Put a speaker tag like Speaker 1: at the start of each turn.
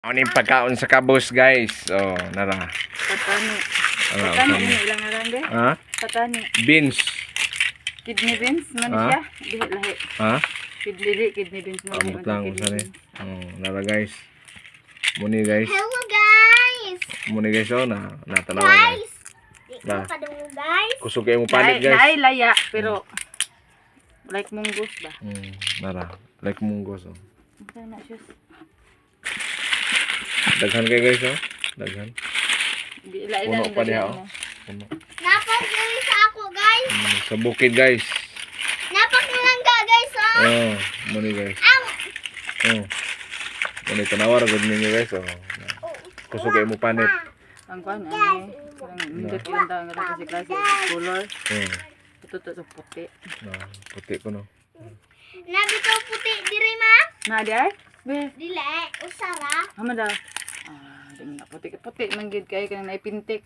Speaker 1: Ano yung pagkaon sa kabos, guys? Oh, nara.
Speaker 2: Patani.
Speaker 1: Ano,
Speaker 2: Patani
Speaker 1: ano?
Speaker 2: ano ilang ngaran be?
Speaker 1: Ha?
Speaker 2: Patani.
Speaker 1: Beans.
Speaker 2: Kidney beans man
Speaker 1: Ha?
Speaker 2: siya. Dihi lahi.
Speaker 1: Ha?
Speaker 2: Kidney di kidney beans mo.
Speaker 1: Amot lang kung saan eh. Oh, nara, guys. Muni, guys.
Speaker 3: Hello, guys!
Speaker 1: Muni, guys, oh, na natanawa, guys.
Speaker 3: Guys! Di
Speaker 1: Na.
Speaker 3: ko padungog, guys.
Speaker 1: Kusog kayo mo palit, guys.
Speaker 2: Naay laya pero like munggos ba?
Speaker 1: Nara. Like munggos, oh.
Speaker 2: Unsa na sus?
Speaker 1: Daghan kayo, guys, oh. Daghan.
Speaker 2: Di ila ila.
Speaker 1: Puno pa diha, oh. Puno.
Speaker 3: Napak diri sa ako, guys.
Speaker 1: Sa bukid, guys.
Speaker 3: Napak nalangga, guys, oh.
Speaker 1: Oh, muni, guys.
Speaker 3: Aw!
Speaker 1: Oh. Muni, tanawa ra gud ninyo, guys, oh. Kusog kayo mo panit.
Speaker 2: Ang kuan ani. Parang nindot ilang taon nga kasi klase color.
Speaker 1: Oh.
Speaker 2: Ito to sa puti.
Speaker 1: Na, puti ko, no.
Speaker 3: Nabitaw puti diri, ma.
Speaker 2: Na di ay? Be,
Speaker 3: Dili, usara.
Speaker 2: hama daw. Ah, di man na puti. Puti man gid kay kanang naipintik.